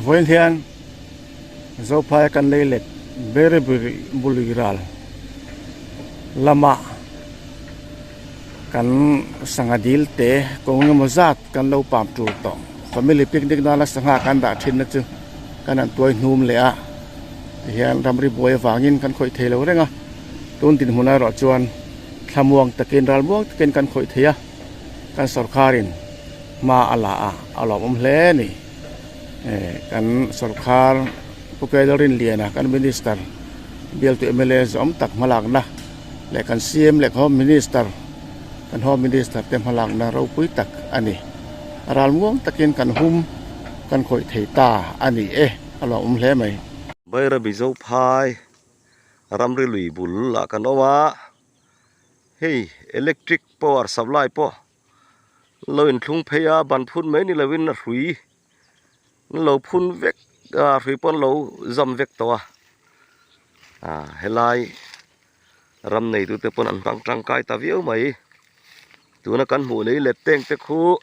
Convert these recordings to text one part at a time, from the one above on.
Vawiin hian Zophaia kan lei let Beriberi bului ral lamah kan sangha dil te kawng emaw zat kan lo pam tur tawh family picnic nana sangha kan dah thin na chu kan han tuai hnum leh a tihian ramri buai avangin kan khawih thei lo reng a tun dinhmun erawh chuan thlamuang takin ralmuang takin kan khawih thei a kan sawrkharin hma a la a a lawmawm hle a ni eh kan sawrkhar Pu Kailarinliana kan minister bialtu mla zawm tak hmalakna leh kan CM leh home minister kan home minister te hmalakna ropui tak a ni a ralmuang takin kan hum kan khawih thei ta a ni e a lawmawm hle mai. Bairabi Zophai ramri lui bul ah kan awm a hei electric power supply pawh lo inthlung phei a ban phun mai ni lovin a hrui an lo phun vek a hrui pawh an lo zam vek tawh a ah helai ram neitu te pawn an hmang tangkai ta viau mai tuna kan hmuh lei let teng te khu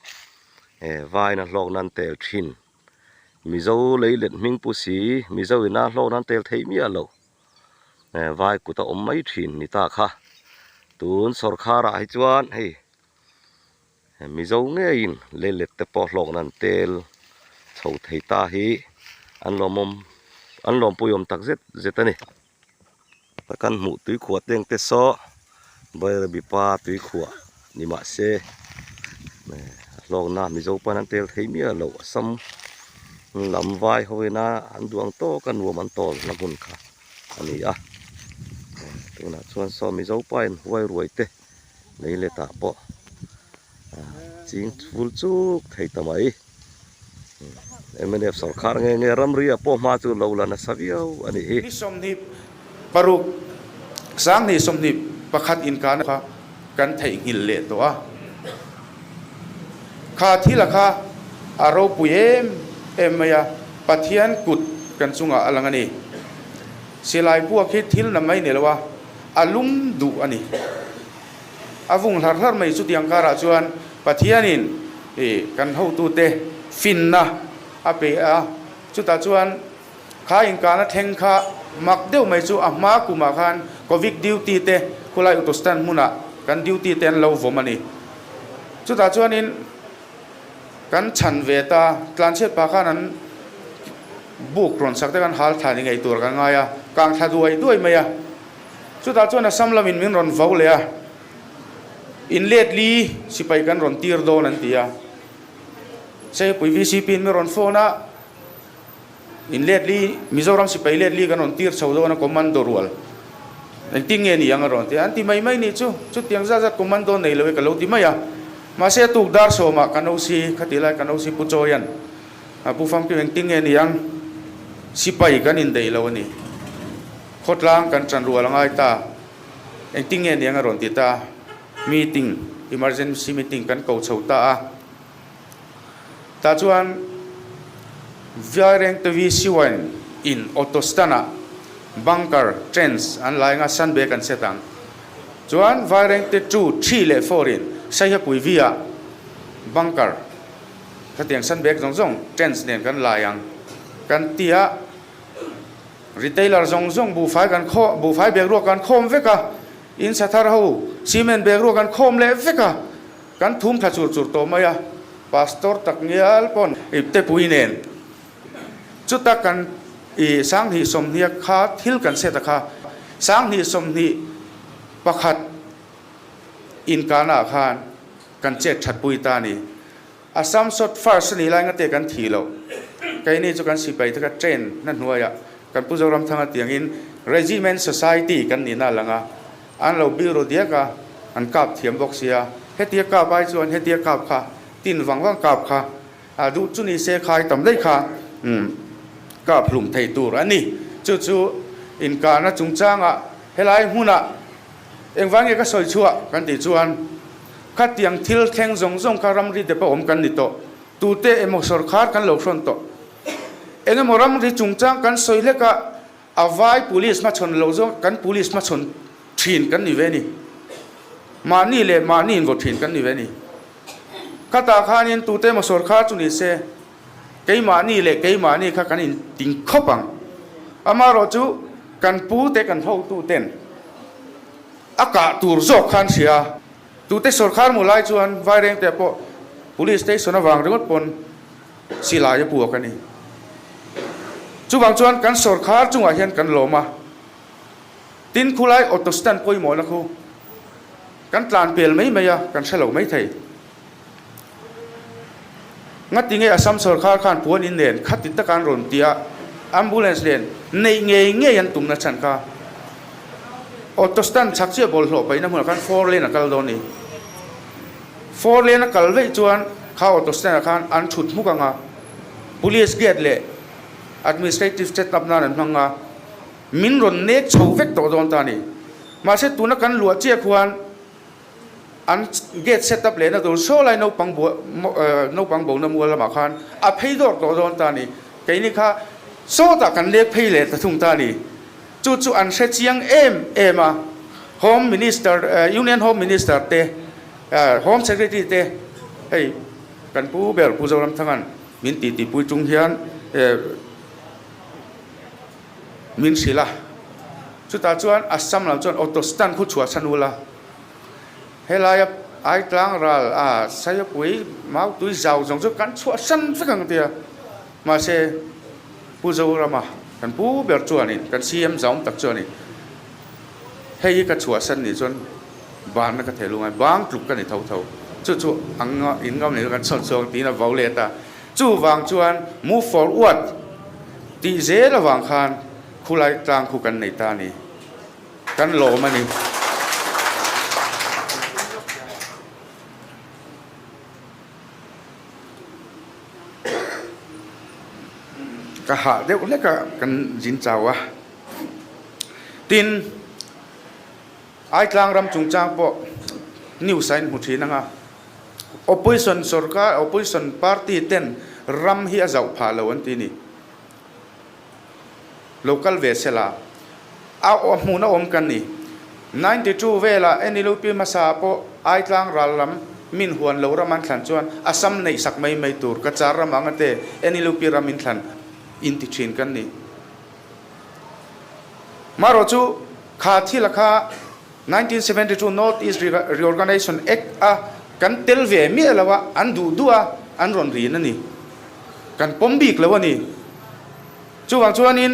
eh vain a hlawk nan tel thin mizo lei let hming pu si mizo ina hlawk nan tel theih miah lo. Vai kut a awm mai thin ni ta kha tun sawrkhar ah hi chuan hei mizo ngeiin leilet te pawh hlawkna an tel chho thei ta hi an lawmawm an lawmpui awm tak zet zet a ni kan hmuh tuikhuah teng te saw Bairabi pa tuikhuah ni mahse hlawkna mizo pawn an tel thei miah loh Assam lam vai ho ina an duh ang tawk a nuam an tawl na hmun kha a ni a tunah chuan saw mizo pa in huai ruai te lei let ah pawh ching vul chuk thei ta mai mnf sawrkhar nge nge ramri ah pawh hma chu lo la nasa viau a ni hi. Ni 26 sanghnih 21 inkana kha kan theihnghilh leh tawh a. Kha thil a kha a ropui em em mai a, Pathian kut kan chungah a lang a ni. Silai puak hi thil na mai ni lo a, a lum duh a ni. A vung hlar hlar mai chutiang karah chuan Pathianin kan hotute finna a pe a, chutah chuan Kha inkahna thleng kha mak deuh mai chu a hma kumah khan Covid duty te khulai auto stand hmunah kan duty te an lo vawm a ni. Chutah chuanin kan chhan ve ta, tlanchhiat pah khan an buk rawn sak te khan hal thla ni ngei tur kan ngai a, kang thla duai duai mai a. Chutah chuan Assam lamin min rawn vo leh a, in let li sipai kan rawn tir dawn an ti a. Seipui VCP in min rawn phone a. In let li, Mizoram sipai let li kan rawn tir chho dawn a commando rual. Engtin nge ni ang a rawn ti a, an ti mai mai nih chu, chutiang zat zat commando nei lo e ka lo ti mai a. Mahse a tuk dar sawmah kan OC, khati lai kan OC Pu Chawian, Pu Famkim engtin nge ni ang, sipai kan indeih lo a ni, khawtlang kan ṭan rual a ngai ta, engtin nge ni ang a rawn ti ta, meeting, emergency meeting kan ko chho ta a. Tah chuan Vairengte VC Wine in auto stand ah bunker trench an lai anga sandbag an set ang. Chuan Vairengte 2, 3 leh 4 in Saihapui V ah bunker khatiang sandbag zawng zawng trench nen kan lai ang kan ti a. Retailer zawng zawng buhfai kan khaw buhfai bag ruak kan khawm vek a, in sathar ho cement bag ruak kan khawm leh vek a. Kan thum thla chur chur tawh mai a, Pastor tak ngial pawn ipte pui nen chuta kan i 20 sawmhnih kha thil kan set a kha 20 21 inkana ah khan kan chet that pui ta a ni. Assam shot first a nih lai ngate kan thih loh. Keini chu kan sipai te kha train na hnuaiah kan Pu Zoramthanga tiangin Regiment Society kan nihna a lang a, An lo biru diak a, an kap thiam bawk sia. Hetia kap ai chuan hetia kap kha, tin vang vang kap kha a duh chu ni se khai tam daih kha kap hlum thei tur a ni. Chu chu inkahna chungchangah helai hmunah engvang nge ka sawi chhuah kan tih chuan khatiang thil thleng zawng zawng kha ramri dep a awm kan ni tawh. Tute emaw sawrkhar kan lo hrawn tawh. Engemaw ramri chungchang kan sawi hlek a, A vai police hmachhawn lo zawng kan police hmachhawn thin kan ni ve ni. Mahni leh mahni invaw thin kan ni ve ni. Khatah khanin tute emaw sawrkhar chu ni se. Keimahni leh keimahni kha kan inting khawp ang. Amaherawhchu kan pute kan hotuten a kah tur zawk khan hria. Tute sawrkhar hmu lai chuan Vairengte pawh Police Station avang ringawt pawn silai a puak a ni. Chuvang chuan kan sawrkhar chungah hian kan lawm a. Tin khulai auto stand pawimawhna khu kan tlan pel mai mai a, kan hre lo mai thei. Ngati nge Assam sawrkhar khan puan in nen khati taka an rawn ti a, ambulance nen neih ngei ngei an tumna chhan kha auto stand chhak chiah bawlhhlawh paihna hmunah khan four lane a kal dawn ni. Four lane a kal veih chuan kha auto stand ah khan an thut hmuk ang a, police gate leh administrative set up nan an hmang a, min rawn nek chho vek tawh dawn ta a ni. Mahse tuna kan luah chiah khuan An gate set up lehna tur saw lai naupang bua naupang bona mual lamah khan a phei dawr tawh dawn ta a ni. Keini kha sawtah kan lek phei leh ta thung ta a ni. Chu chu an hre chiang em em a, Home Minister, Union Home Minister te, Home Secretary te hei kan pu ber Pu Zoramthanga'n min titipui chung hian min hrilh a. Chutah chuan Assam lam chuan auto stand khu chhuah chhan ula, helaia Aitlang ral a Saiapui Mautui zau zawng chu kan chhuah hran vek ang tia. Mahse Pu Zorama kan pu ber chuanin kan CM zaum tak chuanin hei hi ka chhuah san nih chuan banna ka thei lungai bang tluk ka ni tho tho. Chu chu ang in ngam nei kan chhawn chhuak tiin a vo let a. Chuvang chuan move forward tih zel avang khan Khulai tlang khu kan nei ta a ni. Kan lawm a ni. Ka hah deuh hlek a kan zin chau a. Tin, Aitlang ram chungchang pawh news a inhmu thin ang a. Opposition sorkar, opposition party ten ram hi a zauh phah lo an ti a ni. Lo kal ve se la, a hmun a awm kan ni. 92 velah NLUP hmasa pawh Aitlang ral lam min huan lo ram an thlan chuan Assam neih sak mai mai tur Cachar ram anga te NLUP ram in thlan in ti thin kan ni. Marawh chu kha thil a kha 1972 North East Reorganization Act a kan tel ve miah lo a, an duh duh a an rawn rin a ni. Kan pawm bik lo a ni. Chuvang chuanin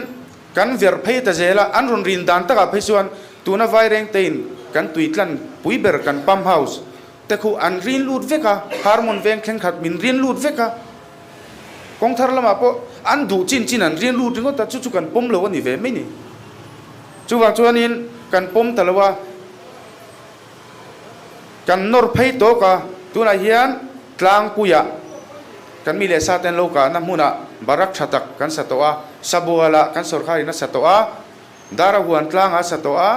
kan ver phei ta zel a, an rawn rin dan takah phei chuan tuna Vairengtein kan tuitlan pui ber kan pump house te khu an rin lut vek a, Harmon veng thlengkhat min rin lut vek a, kawng thar lamah pawh an duh chin chin an rin lut ringawt a, chu chu kan pawm lo a ni ve mai ni. Chuvang chuanin kan pawm ta lo a, kan nawr phei tawk a, tunah hian tlangpuiah kan mi leh sa ten lo kahna hmunah barak tha tak kan sa tawh a, Sabualah kan sawrkharin a sa tawh a, Darahuan tlangah a sa tawh a,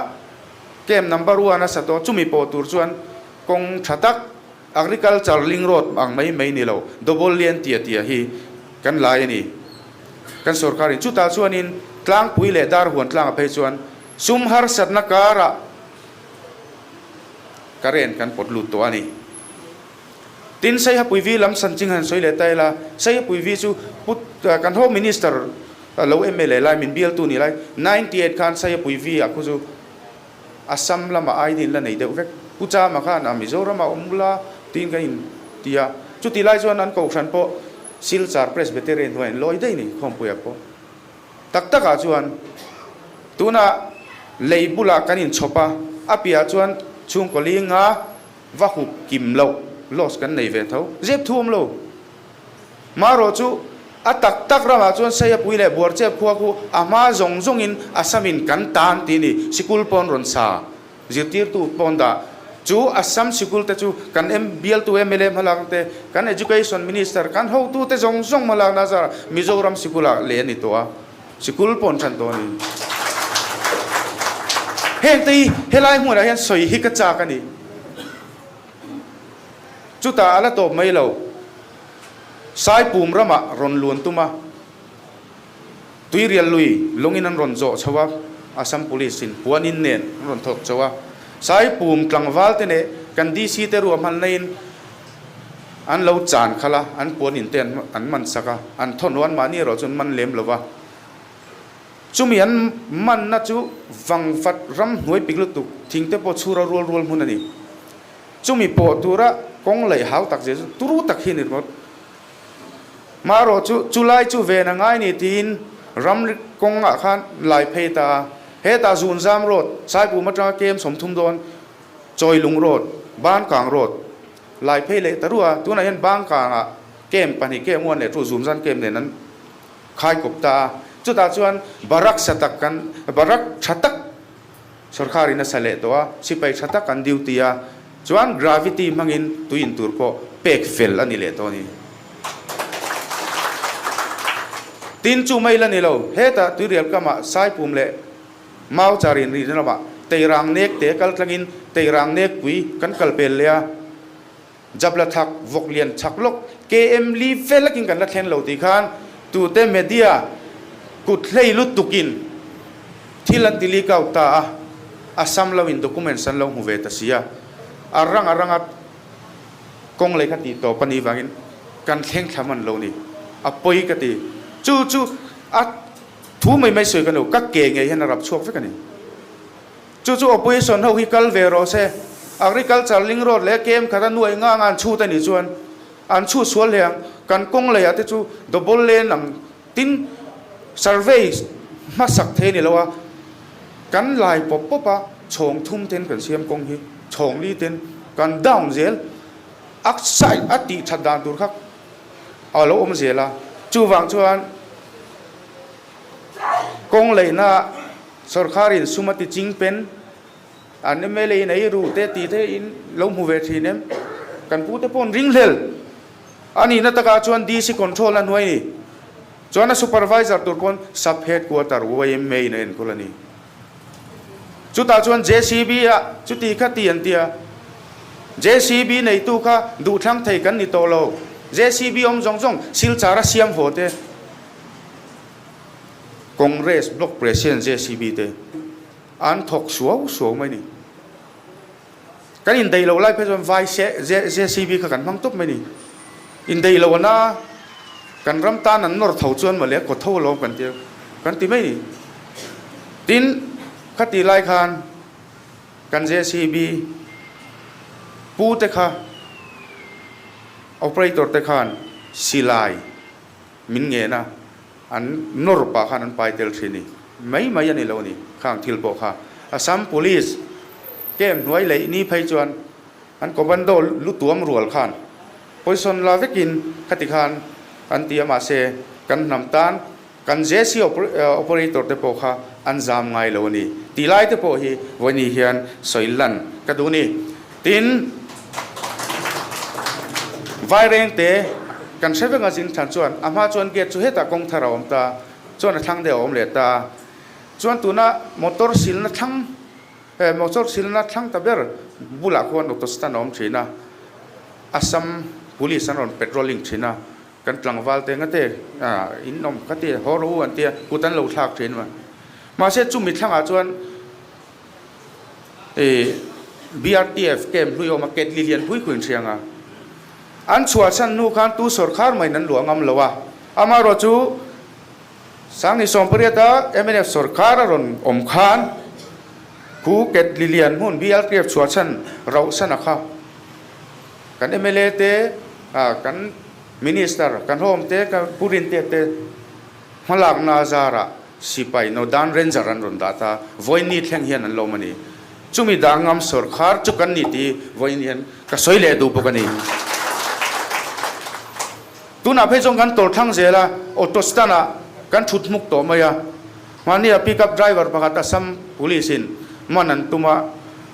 Camp number one a sa tawh a, chumi pawh tur chuan kawng tha tak Agriculture link road ang mai mai ni lo, double lane tia tia hi kan lai a ni. Kan sawrkarin chutah chuanin tlangpui leh darhuan tlangah phei chuan sum harsatna karah current kan pawt lut tawh a ni. Tin, Saihapuivi lam sanching han sawi leh ta ila, Saihapuivi chu Pu kan Home Minister lo mla lai min bialtu ni lai 98 khan Saihapuivi ah khu chu Assam lamah ID an la nei deuh vek. Pu Chama khan a Mizoramah awm ula tiin ka in ti a. Chuti lai chuan an kohhran pawh Silchar Presbyterian hnuaiah an lawi daih ni khawmpuiah pawh. Tak takah chuan tuna lei bulah kan inchhawp a, a piahah chuan chhungkaw linga va hup kim loh loss kan nei ve tho. Zep thu awm lo. Marawh chu a tak tak ramah chuan Saiapui leh Buarchep khua khu a hma zawng zawngin Assamin kan tan tih a ni. Sikul pawn rawn sa zirtirtu pawn dah chu Assam sikul te chu kan bialtu mla hmalak te, kan Education Minister, kan hotu te zawng zawng hmalakna zarah Mizoram sikulah leh a ni tawh a, sikul pawn tan tawh a ni. Heng te hi helai hmunah hian sawi hi ka chak a ni. Chutah a la tawp mai lo. Saipum ramah rawn luan tum a, Tuirial lui lawngin an rawn zawh chho a, Assam Police in puanin nen an rawn thawk chho a. Saipum tlangval te leh kan DC te ruahmanna in An lo chan khalh a, an puan in te an man sak a, an thawn an mahni erawh chu an man lem lo va. Chumi an manna chu vangvat ram hnuai pik lutuk, thing te pawh chhura rual rual hmun a ni. Chumi pawh tura kawng laih hau tak zia chu turu tak hi a ni ringawt. Marawh chu chulai chu ven a ngai ni tiin ram kawngah khan lai phei ta a, hetah Zunzam Road, Saipum atanga kem 30 dawn, Chawilung Road, Bankang Road, Lai phei leh ta ruah a, tunah hian Bangkangah camp pahnih camp uan leh chu Zumzan camp nen an khai kawp ta a, chutah chuan barak sa tak kan barak tha tak sawrkharin a sa leh tawh a, sipai tha tak an duty a, chuan gravity hmangin tui in tur pawh pek fel a ni leh tawh a ni. Tin chu mai la ni lo, hetah tuirial kamah Saipum leh Mau char in rihna lamah Teirang nek te kal tlangin Teirang nek pui kan kal pel leh a, Jabla thak vawk lian chak lawk KM li vel akin kan la thlen lo tih khan tute media kut hlei lutukin thil an ti leak out ta a, Assam lo in documents an lo hmu ve ta si a, a rang a rang a kawng lei kha tih tawp a nih vangin kan thleng thla hman lo ni, a pawi ka ti. Chu chu a. Thu mai mai sawi ka lo, ka ke ngei hian a rap chhuak vek a ni. Chu chu opposition ho hi kal ve rawh se, Agriculture link road leh kem khat a nuaih nga anga an chhut a nih chuan an chhut sual hle ang, kan kawng leiah te chu double lane ang tin survey hmasak thei a ni lo a, kan lai pawp pawp a chhawng thum ten kan siam kawng hi chhawng li ten kan down zel a side a tih that dan tur kha a lo awm zel a, chuvang chuan Kawng leihna sawrkharin sum a ti ching pen, an mla in ei ru te tih te in lo hmu ve thin em? Kan pu te pawh an ring hlel. A nihna takah chuan DC control a hnuai ni. Chuan a supervisor tur pawn sub headquarter yma in a enkawl a ni. Chutah chuan JCB ah chuti kha ti an ti a, JCB neitu kha duhthlang thei kan ni tawh lo. JCB awm zawng zawng Silchar a siam haw te, Congress Block President JCB te an thawk suau suau mai ni. Kan indaih loh lai phei chuan vai JCB kha kan hmang tawp mai ni. Indaih loh ana kan ram tan an nawr tho chuan mawle kaw tho alawm kan ti kan ti mai ni. Tin, khati lai khan kan JCB pu te kha operator te khan silai min ngen a, an nawr pah khan an pai tel thin ni. Mai mai a ni lo a ni, khang thil pawh kha. Assam Police camp hnuai leih ni phei chuan an commando lu tuam rual khan poison la vekin khati khan an ti a, mahse kan hnam tan kan JC operator te pawh kha an zam ngai lo a ni tih lai te pawh hi vawiin hian sawi lan ka duh a ni. Tin, Vairengte kan hre vek a zing than chuan a hma chuan gate chu hetah kawng thar a awm ta, chuan a thlang deuh a awm leh ta. Chuan tuna motor silna thlang eh motor silna thlang ta ber bulah khuan auto stand a awm thin a, Assam Police an rawn patrolling thin a, kan tlangval te ngate ah in awm kha ti haw rawh u an tia kut an lo thlak thin a. Mahse chumi thlangah chuan Ih BRTF camp hlui awm a Ketli lian pui khuin hriang a. An chhuahchhan hnu khan tu sawrkhar maiin an luah ngam lo a. Amaherawh chu Sangni 18 a mnf sawrkhar a rawn awm khan khu Ketli lian hmun BRTF chhuahchhan rauhsan a kha kan mla te kan minister kan home te kan Pu Rintea te hmalakna zarah Sipai Northern Ranger an rawn dah ta, vawiin thleng hian an lawm a ni. Chumi dah ngam sawrkhar chu kan ni tih vawiin hian ka sawi leh duh bawk a ni. Tunah phei chuan kan tawr thlang zel a, auto stand ah kan thut hmuk tawh mai a. Mahnia pick up driver pakhat Assam Police in man an tum a,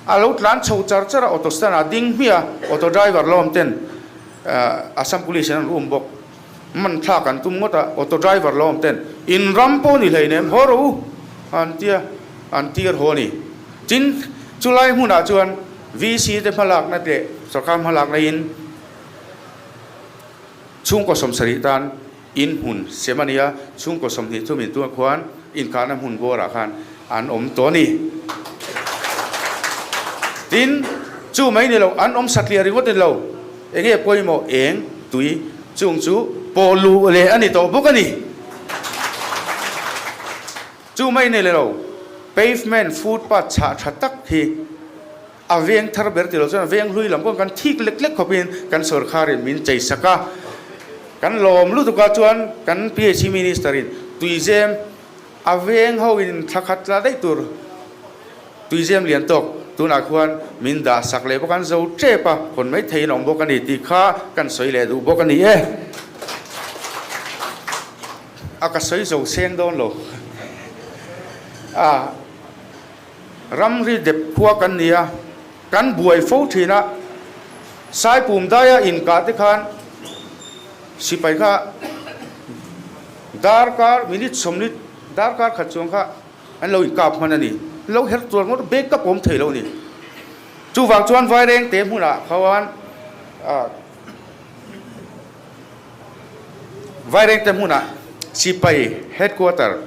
a lo tlan chho char char a, auto stand ah ding hmiah a, auto driver lawm ten Assam Police in an um bawk. Man thlak an tum ngawt a, auto driver lo awm ten in ram pawh ni hleinem haw rawh u an tia an tir haw a ni. Tin, chulai hmunah chuan VC te hmalakna leh sorkar hmalakna in chhungkaw 70 tan in hmun sem a ni a, chhungkaw 20 chumi tunah khuan inkhahna hmun bawrah khan an awm tawh a ni. Tin, chu mai ni lo, an awm satliah ringawt ni lo. Enge pawimawh eng tui chung chu pawh luh leh a ni tawh bawk a ni. Chu mai nei leh lo, pavement footpath chhah tha tak hi a veng thar ber ti lo chuan a veng hlui lam pawh kan thik lek lek khawpin kan sorkharin min chei sak a. Kan lawm lutuk a chuan kan PHE Minister in tuizem a veng ho in thla khat tla daih tur tuizem lian tawk tunah khuan min dah sak leh bawk a, an zo tep a, hawn mai theiin a awm bawk a ni tih kha kan sawi leh duh bawk a ni e. A ka sawi zo seng dawn lo a, ramri dep khua kan ni a, kan buai fo thin a, Saipum daia inkah te khan sipai kha darkar minute sawmli darkar khat chuang kha an lo inkap hman a ni, lo her tuar ngawt bag ka pawm thei lo a ni. Chuvang chuan Vairengte hmunah khan Vairengte hmunah sipai headquarter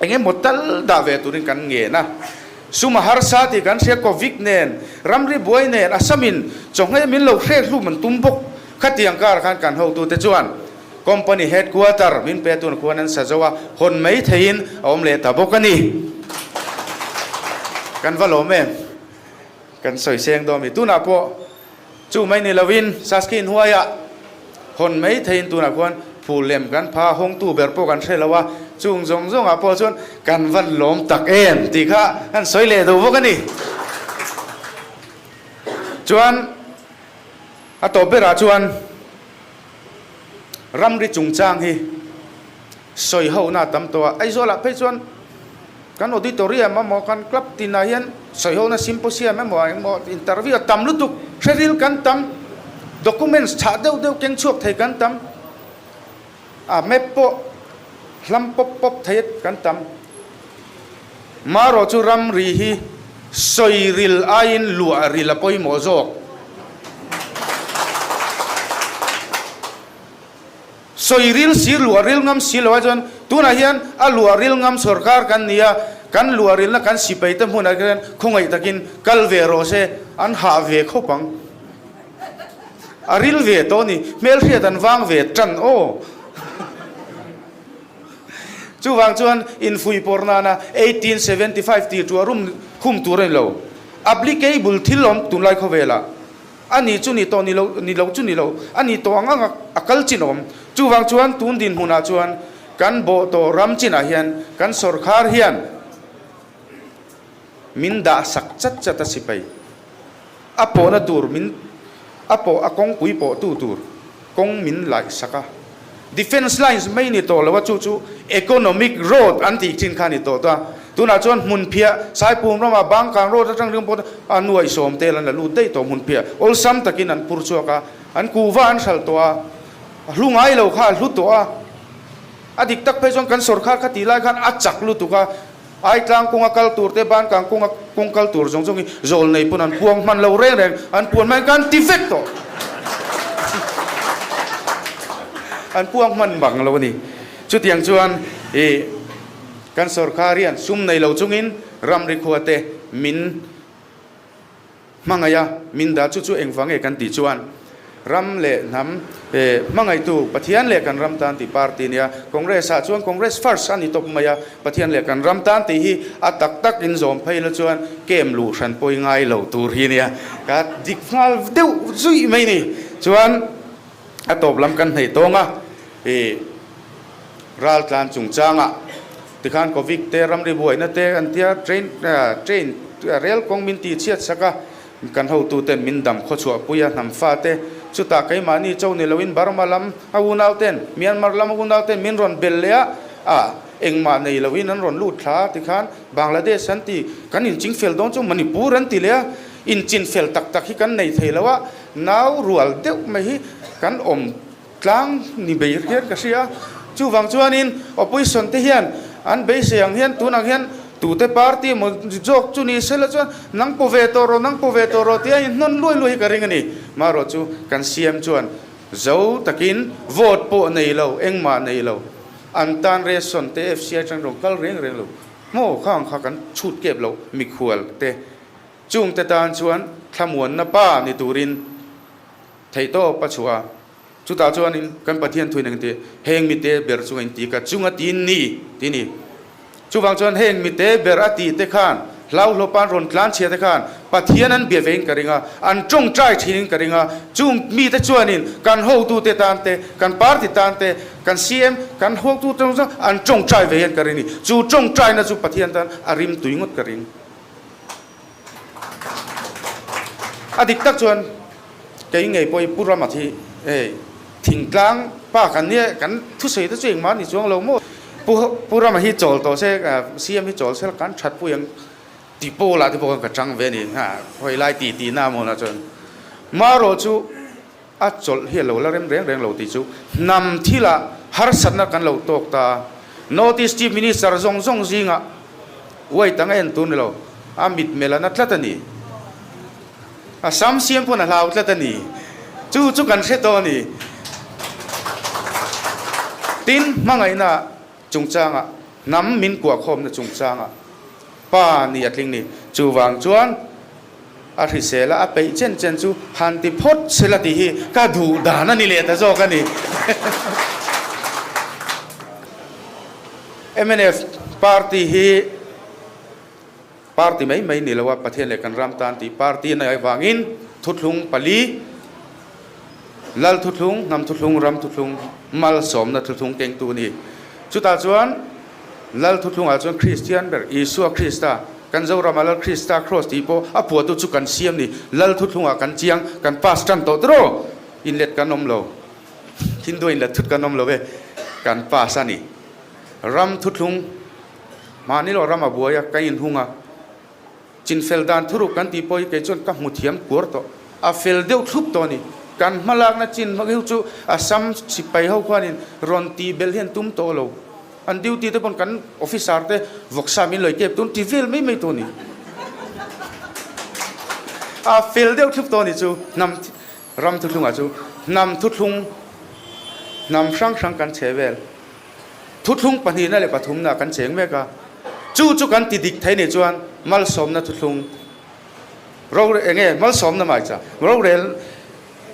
eng emaw tal dah ve turin kan ngen a, sum a harsa tih kan hria Covid nen, ramri buai nen, Assamin chawhngei min lo hrek hlum an tum bawk. Khatiang kar khan kan hotute chuan company headquarter min pe tun khuan an sa zo a, hawn mai theihin a awm leh ta bawk a ni. Kan va lawm em? Kan sawi seng dawn mi. Tunah pawh Chu mai ni lovin Saski hnuaiah hawn mai theiin tunah khuan phul lem kan pha hawngtu ber pawh kan hre lo a, chung zawng zawngah pawh chuan kan van lawm tak em tih kha kan sawi leh duh bawk a ni. Chuan a tawp berah chuan ramri chungchang hi sawi hohna a tam tawh a, Aizawlah phei chuan Kan auditorium emaw kan club tinah hian sawihona symposium emaw engmaw interview a tam lutuk, hreril kan tam, documents chhah deuh deuh keng chhuak thei kan tam, a map pawh hlam pawp pawp thei kan tam. Marawh chu ramri hi sawiril aiin luahril a pawimawh zawk. Sawi ril si, luah ril ngam si lo ah chuan tunah hian a luah ril ngam sawrkar kan ni a, kan luah rilna kan sipai te hmunah khian khawngaih takin kal ve rawh se, an hah ve khawp ang. A ril ve tawh a ni, hmelhriat an vang ve tan aw. Chuvang chuan infuihpawr nana 1875 tih tuah rum khum tur a ni lo. Applicable thil awm tunlai khawvelah. A ni chu ni tawh ni lo, ni lo chu ni lo, a ni tawh ang ang a kal chin awm. Chuvang chuan tun dinhmunah chuan kan bawh tawh ram chinah hian kan sawrkhar hian min dah sak chat chat a sipai. A pawhna tur min, a pawh a kawngpui pawhtu tur kawng min laih sak a. Defence lines mai ni tawh lo a, chu chu economic road an tih chin kha a ni tawh ta. Tunah chuan hmunphiah Saipum ramah Bangkang road atang ringawt pawh a nuaih sawm tel an la lut daih tawh hmunphiah awlsam takin an phur chhuak a, an kuhva an hral tawh a, a hlu ngai lo kha a hlu tawh a. A dik tak phei chuan kan sawrkhar kha tih lai khan a chak lutuk a, Aitlang kawnga kal tur te, Bankang kawnga kawng kal tur zawng zawng hi zawl nei pawn an puang hman lo reng reng, an puan hman kan ti vek tawh. An puang hman bang lo a ni. Chutiang chuan i kan sawrkhar hian sum nei lo chungin ramri khua te min Hmangaih a, min dah chu chu engvang nge kan tih chuan ram leh hnam hmangaihtu Pathian leh kan ram tan tih party nia, Congress ah chuan Congress first a ni tawp mai a, Pathian leh kan ram tan tih hi a tak tak in zawm phei la chuan kem luh hran pawh i ngai lo tur hi nia, ka dik nghal deuh zuih mai ni. Chuan a tawp lam kan hneih tawng a, i raltlan chungchangah Tikhan Covid te, ramri buaina te an tia, train, train, rel kawng min tih chhiat sak a, kan hotuten min dam khawchhuah pui a, hnam fa te, chutah keimahni cho ni loin Burma lam a unau ten, Myanmar lam a unau ten min rawn bel leh a, ah, engmah nei loin an rawn lut thla a, tikhan Bangladesh an ti, kan inching fel dawn chu Manipur an ti leh a, inchin fel tak tak hi kan nei thei lo a, nau rual deuh mai hi kan awm Tlang ni bei hian ka hria. Chuvang chuanin opposition te hian an beisei ang hian tunah hian tute party emaw zawk chu ni sela chuan nang paw ve tawh rawh, nang paw ve tawh rawh tia inhnawn luai luai hi ka ring a ni. Marawh chu kan siam chuan zo takin vote pawh nei lo, engmah nei lo, an tan ration te FCI atang rawn kal reng reng lo maw khang kha kan chhut kep loh mikhual te chungte tan chuan thlamuanna pa ni turin. Theihtawp a chhuah a, chutah chuanin kan Pathian thuin eng ti, Heng mite ber chu engti ka chunga tin ni? ti ni. Chuvang chuan heng mite ber a tih te khan, hlauhlawpa an rawn tlan chhia te khan Pathian an bia vein ka ring a, an tawngtai thinin ka ring a, chung mite chuanin kan hotute tan te, kan party tan te, kan CM, kan hotute chu an tawngtai ve hian ka ring a ni. Chu tawngtaina chu Pathian tan a rim tui ngawt ka ring. A dik tak chuan kei ngei pawh hi Pu Rama hi hei thingtlang pa kan nia kan thusawi te chu engmah ni chuang lo maw. Pu Pu Rama hi chawl tawh se CM hi chawl se kan that pui ang ti pawh lah te pawh khan ka chang ve a ni ha hawi lai ti tih na maw na chuan marawh chu a chawlh hi a lo la rem reng reng lo tih chu hnam thilah harsatna kan lo tawk ta a. North East Chief Minister zawng zawng zingah uai tang a en tur ni lo, a mitmel a na tlat a ni. A sam siam pawn a hlau tlat a ni. Chu chu kan hre tawh a ni. Tin, hmangaihna chungchangah, hnam min kuahkhawmna chungchangah pa ni a tling ni. Chuvang chuan a hrisel a, a peih chen chen chu han ti phawt sela tih hi ka duh dan a ni leh ta zawk a ni. Mnf party hi party mai mai ni lo a, Pathian leh kan ram tan tih party a nih avangin thuthlung pali, Lal thuthlung, hnam thuthlung, ram thuthlung, malsawmna thuthlung kengtu a ni. Chutah chuan Lal thuthlungah chuan Kristian ber Isua Krista, kan Zorama Lal Krista Kraws tih pawh a phuahtu chu kan siam ni. Lal thuthlungah kan chiang, kan pass tan tawh tiraw? Inlet kan awm lo. Hindu inlet thut kan awm lo e. Kan pass a ni. Ram thuthlung, mahni lo ram a buai a, kan inhung a. Chinfel dan thuruk kan tih pawh hi kei chuan ka hmu thiam kuar tawh. A fel deuh thlup tawh a ni. Kan hmalakna chin hmak hi chu Assam sipai ho khuanin rawn tih belh hi an tum tawh lo. An duty te pawn kan officer te vawksa min lawi kep tun ti vel mai mai tawh a ni. A fel deuh thlup tawh a ni chu hnam ram thuthlungah chu hnam thuthlung hnam hrang hrang kan chhe vel. Thuthlung pahnihna leh pathumna kan cheng mek a, chu chu kan ti dik thei nih chuan malsawmna thuthlung rorel enge malsawmna mai cha rorel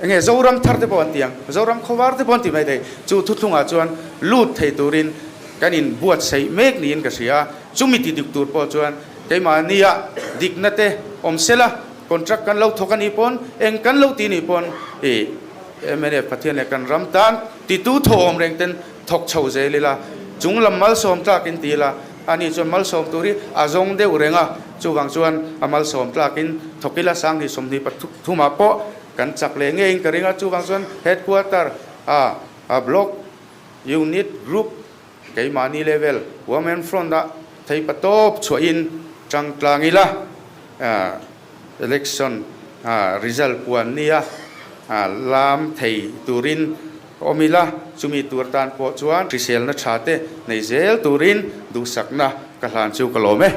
enge Zoram thar te pawh an ti ang, Zoram khawvar te pawh an ti mai thei, chu thuthlungah chuan lut thei turin kan in buatsaih mek niin ka hria a, chumi ti dik tur pawh chuan keimahnia dikna te awm sela contract kan lo thawk a nih pawn eng kan lo ti nih pawn ih Mnf Pathian leh kan ram tan titu thawhawm reng ten thawk chho zel ila, chung lam malsawm tlakin ti ila, ani chuan malsawm tur hi a zawng deuh reng a, chuvang chuan a malsawm tlakin thawk ila 20 23 ah pawh kan chak leh ngeiin ka ring a, chuvang chuan headquarter a a block, unit, group, keimahni level, women front ah theipatawp chhuahin tangtlang ila. Election result puan nia lam thei turin awm ila, chumi tur tan pawh chuan hriselna tha te nei zel turin duhsakna ka hlan chu ka lawm e.